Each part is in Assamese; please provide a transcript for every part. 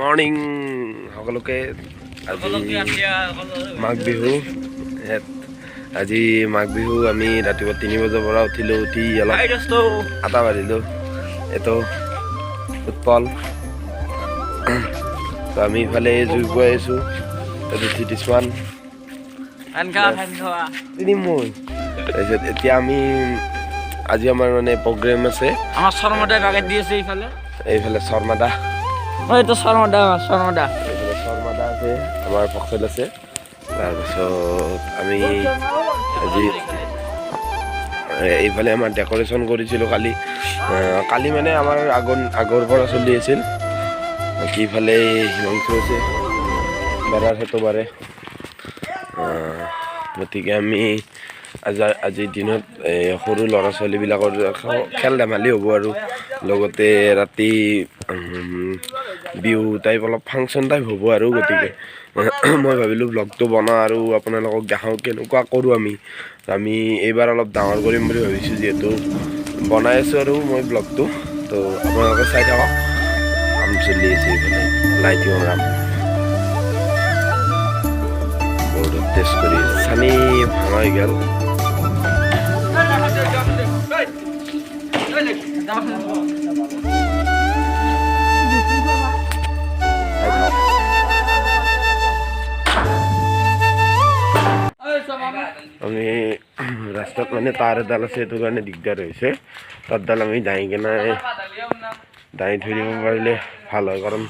মৰ্ণিং সকলোকে। আজি মাঘ বিহু। ইয়াত আজি মাঘ বিহু। আমি ৰাতিপুৱা 3 বজাৰ পৰা উঠিলোঁ, উঠি অলপ আটা বাঢ়িলোঁ। এইটো উৎপল। তো আমি ইফালে জুই পুৱাই আছোঁ। তাৰপিছত ধৃতিস্মান তিনি মই। তাৰপিছত এতিয়া আমি আজি আমাৰ মানে প্ৰগ্ৰেম আছে। আমাৰ শৰ্মাদাই বাগান দি আছে এইফালে। এইফালে শৰ্মাদা। অ, এইটো শৰ্মাদা, আমাৰ শৰ্মাদা। এইফালে শৰ্মাদা আছে, আমাৰ ফকচেল আছে। তাৰপাছত আমি আজি এইফালে আমাৰ ডেক'ৰেশ্যন কৰিছিলোঁ কালি। কালি মানে আমাৰ আগৰ পৰা চলি আছিল। বাকী ইফালে হিমাংশু আছে বেৰাৰ সেইটো বাৰে। গতিকে আমি আজিৰ দিনত সৰু ল'ৰা ছোৱালীবিলাকৰ খেল ধেমালি হ'ব আৰু লগতে ৰাতি বিহু টাইপ অলপ ফাংচন টাইপ হ'ব। আৰু গতিকে মই ভাবিলোঁ ব্লগটো বনাওঁ আৰু আপোনালোকক দেখাওঁ কেনেকুৱা কৰোঁ আমি। আমি এইবাৰ অলপ ডাঙৰ কৰিম বুলি ভাবিছোঁ, যিহেতু বনাই আছোঁ আৰু মই ব্লগটো। তো আপোনালোকে চাই থাকক। কাম চলি আছে এইফালে, লাইটিঙৰ কাম, বৰ্ডত টেষ্ট কৰি আছে। চানি ভাঙা হৈ গ'ল। চাই থাকক। আমি ৰাস্তাত মানে তাঁৰ এডাল আছে, সেইটো কাৰণে দিগদাৰ হৈছে। তাঁৰডাল আমি দাঙি কেনে দাঙি থৈ দিব পাৰিলে ভাল হয়, কাৰণ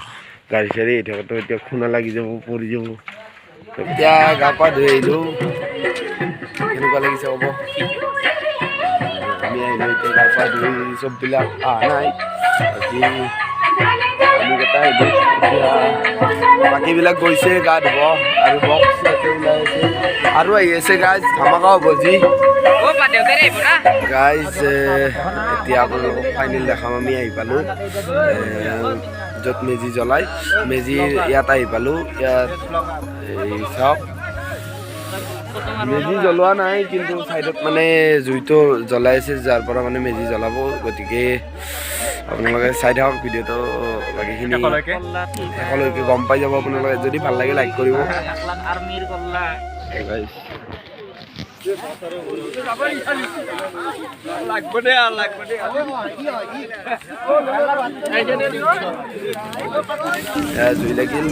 গাড়ী চাড়ী আহি থাকোঁতে এতিয়া খুন্দা লাগি যাব, পৰি যাব। এতিয়া গা পা ধুই আহিলোঁ। কেনেকুৱা লাগিছে ক'ব। আমি আহিলোঁ এতিয়া গা পা ধুই। চববিলাক অহা নাই, বাকী আমিকেইটা আহিলোঁ। এতিয়া বাকীবিলাক গৈছে গা ধুব আৰু বক্স ইয়াতে ওলাই আছে আৰু আহি আছে। গাইজ, ধামাকা হ'ব যি। গাইজ, এতিয়া আপোনালোকক ফাইনেল দেখাম। আমি আহি পালোঁ য'ত মেজি জ্বলাই, মেজিৰ ইয়াত আহি পালোঁ। ইয়াত এই চাওক, মেজি জ্বলোৱা নাই, কিন্তু ছাইডত মানে জুইটো জ্বলাই আছে, যাৰ পৰা মানে মেজি জ্বলাব। গতিকে আপোনালোকে চাই থাকক ভিডিঅ'টো, বাকীখিনি শেষলৈকে গম পাই যাব আপোনালোকে। যদি ভাল লাগে লাইক কৰিব। আৰ্মিৰ কল্লা। গাইজ। লাগব দে আৰু, লাগব দে। এয়া জুই লাগিল।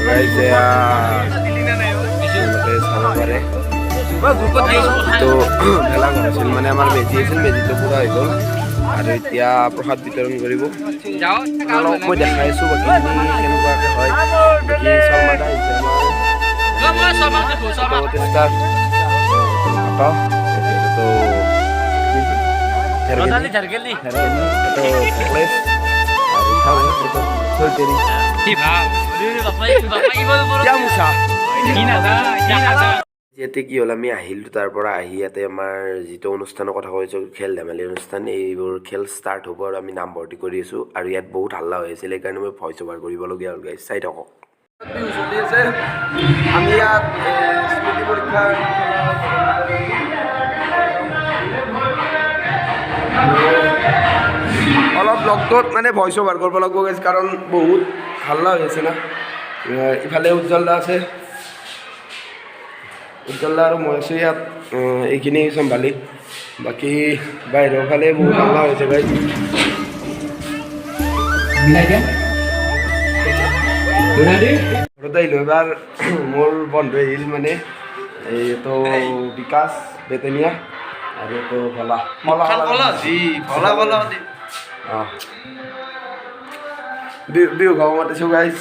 গাইজ, এয়া আপোনালোকে চাব পাৰে। তো ভেলাঘৰ আছিল, মানে আমাৰ মেজি আছিল, মেজিটো পূৰা হৈ গ'ল আৰু এতিয়া প্ৰসাদ বিতৰণ কৰিব। আপোনালোকক মই দেখাই আছোঁ বাকীখিনি কেনেকুৱাকৈ হয়। বাকী শৰ্মাদা আহিছে আমাৰ, টেষ্টাৰ আটা এইটো ঝাৰগেলি। এইটো ভকলেছ আৰু চাওঁ এইটো চৈতেৰি। মুচা। ইয়াতে কি হ'ল, আমি আহিলোঁ, তাৰ পৰা আহি ইয়াতে আমাৰ যিটো অনুষ্ঠানৰ কথা কৈছোঁ, খেল ধেমালি অনুষ্ঠান, এইবোৰ খেল ষ্টাৰ্ট হ'ব আৰু আমি নামভৰ্তি কৰি আছোঁ। আৰু ইয়াত বহুত হাল্লা হৈ আছিল, সেইকাৰণে মই ভইচ অভাৰ কৰিবলগীয়া হ'ল। গাইজ, চাই থাকক। বিহু চলি আছে। আমি ইয়াত স্মৃতি পৰীক্ষা অলপ ব্লগটোত মানে ভইচ অভাৰ কৰিব লাগিব গাইজ, কাৰণ বহুত হাল্লা হৈ আছে না। ইফালে উজ্জ্বল দা আছে, উজ্জ্বল দা আৰু মই আছোঁ ইয়াত এইখিনি চম্ভালি। বাকী বাহিৰৰ ফালে বহুত হাল্লা হৈছে গাইজ। ঘৰত আহিলোঁ এবাৰ। মোৰ বন্ধু আহিল, মানে এইটো বিকাশ বেতেনীয়া আৰু এইটো ভোলা। অঁ, বিহু বিহু খাব মাতিছোঁ গাইজ।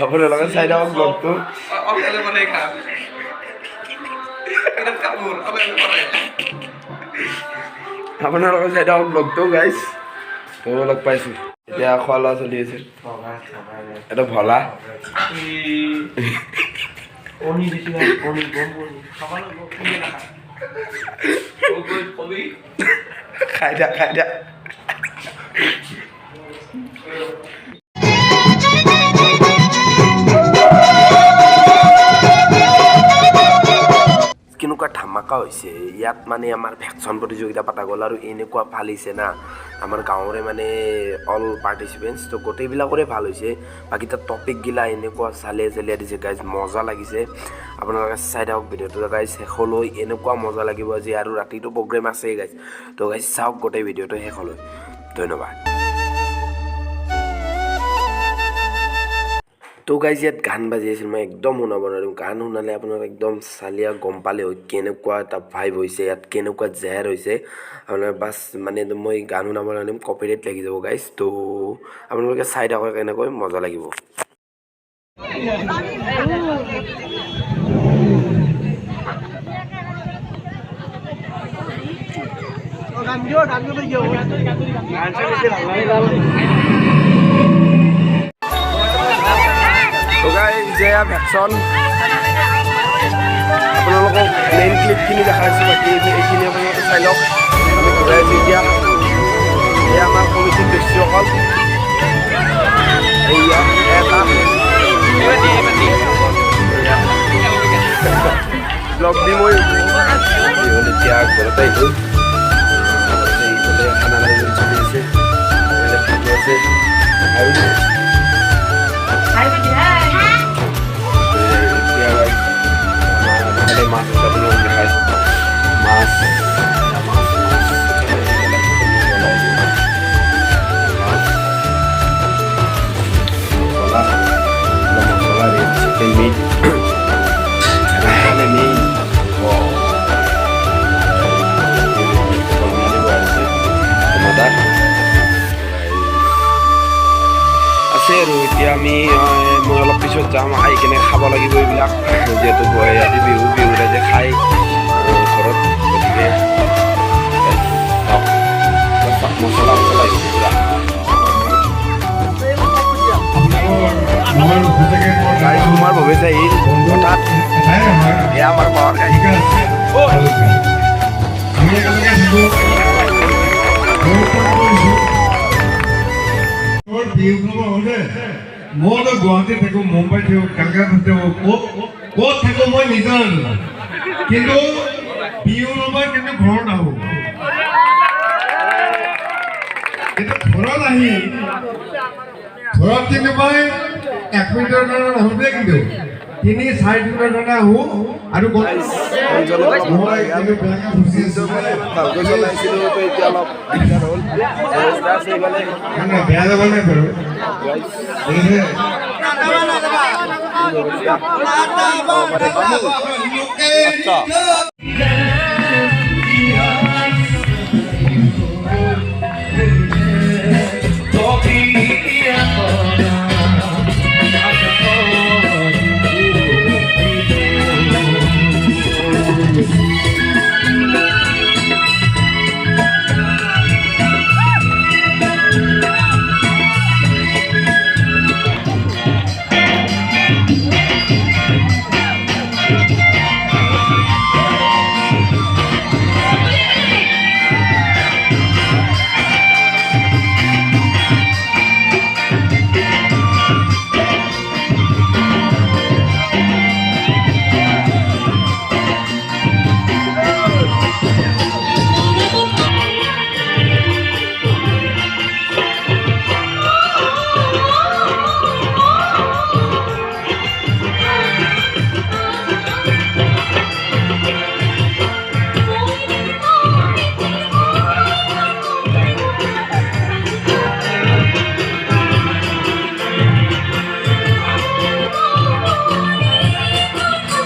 আপোনালোকে চাই থাকক ব্লগটো। আপোনালোকে চাই থাকক ব্লগটো গাইজ। তো লগ পাইছোঁ। এতিয়া খোৱা লোৱা চলি আছে। এইটো ভলা। খাই থাক, খাই থাক। এনেকুৱা ধামাকা হৈছে। ইয়াত মানে আমাৰ ভেকচন প্ৰতিযোগিতা পতা গ'ল আৰু এনেকুৱা ভাল হৈছে না, আমাৰ গাঁৱৰে মানে অল পাৰ্টিচিপেণ্টছ, তো গোটেইবিলাকৰে ভাল হৈছে। বাকী তাত টপিকগিলা এনেকুৱা চালিয়াই চালিয়াই দিছে গাইজ, মজা লাগিছে। আপোনালোকে চাই থাকক ভিডিঅ'টো গাইজ শেষলৈ, এনেকুৱা মজা লাগিব আজি। আৰু ৰাতিটো প্ৰগ্ৰেম আছেই গাইজ, তো গাইজ চাওক গোটেই ভিডিঅ'টো শেষলৈ। ধন্যবাদ। তো গাইজ ইয়াত গান বাজি আছিল, মই একদম শুনাব নোৱাৰিম। গান শুনালে আপোনালোক একদম চালিয়া গম পালে হয় কেনেকুৱা এটা ভাইব হৈছে ইয়াত, কেনেকুৱা জেৰ হৈছে আপোনাৰ। বাছ মানে মই গান শুনাব নোৱাৰিম, কপিৰাইট লাগি যাব গাইজ। তো আপোনালোকে চাই থাকক, এনেকৈ মজা লাগিব। তো গাইজ এয়া ভেকচন, আপোনালোকক মেইন ক্লিপখিনি দেখাইছোঁ, বাকী এইখিনি আপোনালোকে চাই লওক। আমি ঘূৰাই আছোঁ এতিয়া। এয়া আমাৰ কমিটিৰ দস্যুসকল, এইয়া এটা ব্লগ দি মই হ'ল। এতিয়া ঘৰত আহিলোঁ, ঘৰত আহি পেলাই খানা আয়োজন চলি আছে, বেলেগ মানুহ আছে আৰু এতিয়া আমাৰ মাছ আছে, আপোনালোকক দেখাইছোঁ মাছ, মাছ, মাছ, মাছ, মছলা, মছলা, ৰেড চিকেন মিট, এইফালে মেইন মাংস আছে, টমাটাৰ আছে। আৰু এতিয়া আমি মই অলপ পিছত যাম, আহি কেনে খাব লাগিব এইবিলাক, যিহেতু আজি বিহু, বিহু ৰাইজে খাই ঘৰত। গতিকে চাওক, মছলা মছলা আহিছে পুৰা। মোৰ সঁচাকে মোৰ গাড়ী কুমাৰ ভৱেশ আহিল হঠাৎ। এটাই আমাৰ এয়া আমাৰ পাৱাৰ গাড়ী। ঠিক আছে, আমি একেলগে থাকোঁ, বহুত কাম কৰিছোঁ। মোৰ বিহু খাব হ'লে মইতো গুৱাহাটীত থাকোঁ, মুম্বাইত থাকোঁ, কলকাতাত থাকোঁ, ক'ত ক'ত থাকোঁ মই নিজে নাজানো, কিন্তু বিহু সময়ত কিন্তু ঘৰত আহোঁ। কিন্তু ঘৰত আহি ঘৰত কিন্তু মই 1 মিনিটৰ কাৰণে নাহোঁ দেই, কিন্তু 3-4 দিনৰ কাৰণে আহোঁ। আৰু মই কিন্তু বেয়াকে ফচি আছোঁ। ভালকৈ চলাইছিলোঁ, তো এতিয়া অলপ দিগদাৰ হ'ল। আছে এইফালে। নাই, নাই, বেয়া যাব নাই বাৰু। ঠিক আছে। আচ্ছা।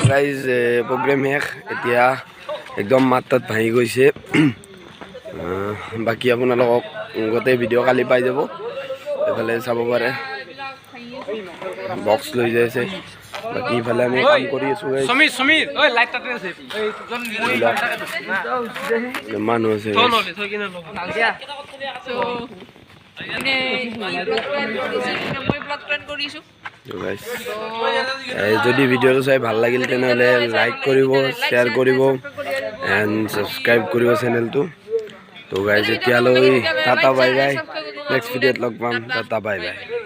গাইজ, প্ৰগ্ৰেম শেষ এতিয়া, একদম মাত তাত ভাঙি গৈছে। বাকী আপোনালোকক গোটেই ভিডিঅ' কালি পাই যাব। এইফালে চাব পাৰে, বক্স লৈ যাই আছে। বাকী ইফালে আমি কাম কৰি আছোঁ গাইজ। সমীৰ, সমীৰ, ঐ লাইট তাতে আছে। এইবিলাক মানুহ আছে guys। So, এনে ব্লগ প্লেন কৰিছোঁ, মই ব্লগ প্লেন কৰিছোঁ। তো guys, যদি ভিডিঅ'টো চাই ভাল লাগিল, তেনেহ'লে লাইক কৰিব, শ্বেয়াৰ কৰিব এণ্ড ছাবস্ক্ৰাইব কৰিব চেনেলটো। তো গাইজ, এতিয়ালৈ টাটা, বাই বাই। নেক্সট ভিডিঅ'ত লগ পাম। Tata, bye bye.